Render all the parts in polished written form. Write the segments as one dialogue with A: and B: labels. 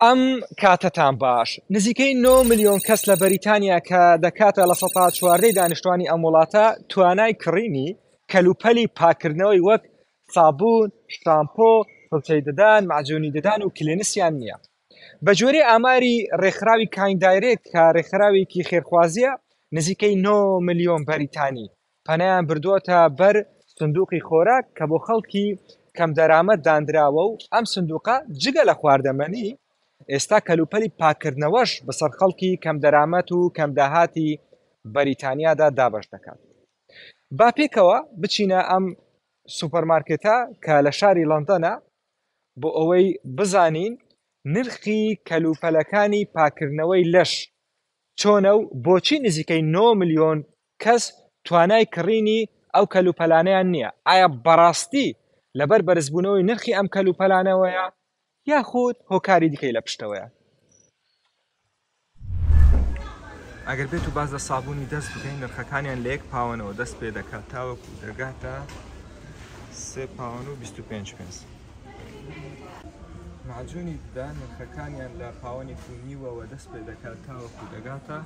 A: ئەم کاتەتان باش. نزیکەی 9 ملیۆن کەس لە بەریتانیا کە دەکاتە 14% دانیشتوانی ئەم وڵاتە توانای کڕینی کەلوپەلی پاکردنەوەی وەک سابوون، شامپۆ، فڵچەی ددان، مەعجونی ددان و کلێنسیان نییە. بە گوێرەی ئاماری ڕێکخراوی کاین دایرێکت کە ڕێکخراوێکی خێرخوازییە، نزیکەی 9 ملیۆن بەریتانی پەنایان بردووەتە بەر سندوقی خۆراک کە بۆ خەڵکی کەمدەرامەت داندراوە و ئەم سندوقە جگە لە خواردەمەنی ئێستا کەلوپەلی پاککردنەوەش بەسەر خەڵکی کەمدەرامەت و کەمداهاتی بەریتانیادا دابەش دەکات. با پێکەوە بچینە ئەم سوپەرمارکێتە کە لە شاری لەندەنە بۆ ئەوەی بزانین نرخی کەلوپەلەکانی پاککردنەوەی لەش چۆنە و بۆچی نزیکەی 9 ملیۆن کەس توانای کڕینی ئەو کەلوپەلانەیان نییە، ئایا بەڕاستی لەبەر بەرزبوونەوەی نرخی ئەم کەلوپەلانەوەیە یاخود هۆکاری دیکەی لە پشتەوەیە؟ ئەگەر بێت و باس لە سابوونی دەست بکەین نرخەکانیان لە یەک پاوەنەوە دەست پێ دەکات تاوەکو دەگاتە سێ پاوەن و 25 پێنس. معجونی ددان نرخەکانیان لە پاوەنێک و نیوەوە دەست پێ دەکات تاوەکو دەگاتە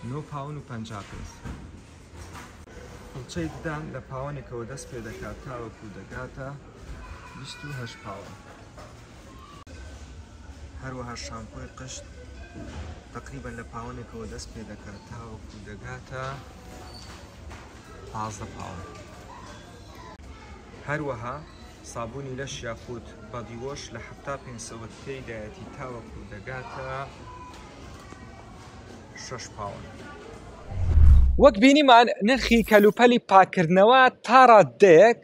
A: 9 پاون و 50 پێنس. فڵچەی ددان لە پاوەنێکەوە دەست پێ دەکات تاوەکو دەگاتە 28 پاوەن. هەروەها شامپۆی قشت تقریبا لە پاوەنێکەوە دەست پێ دەکات تاوەکو دەگاتە 15 پاوەن. هەروەها سابوونی لەش یاخود body wash لە 70 پێنسەوە تێیدایەتی تاوەکو دەگاتە 6 پاوەن. وەک بینیمان نرخی کەلوپەلی پاککردنەوە تا ڕاددەیەک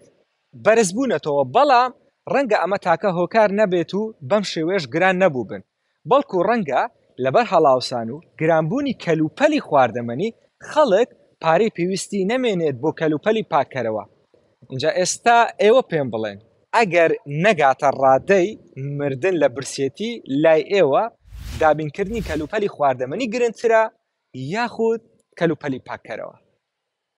A: بەرزبوونەتەوە، بەڵام ڕەنگە ئەمە تاکە هۆکار نەبێت و بەم شێوەیەش گران نەبووبن، بەڵکو ڕەنگە لەبەر هەڵاوسان و گرانبوونی کەلوپەلی خواردەمەنی خەڵک پارەی پێویستی نەمێنێت بۆ کەلوپەلی پاککەرەوە. ئینجا ئێستا ئێوە پێم بڵێن، ئەگەر نەگاتە ڕادەی مردن لە برسێتی لای ئێوە دابینکردنی کەلوپەلی خواردەمەنی گرنگترە یاخود کەلوپەلی پاککەرەوە؟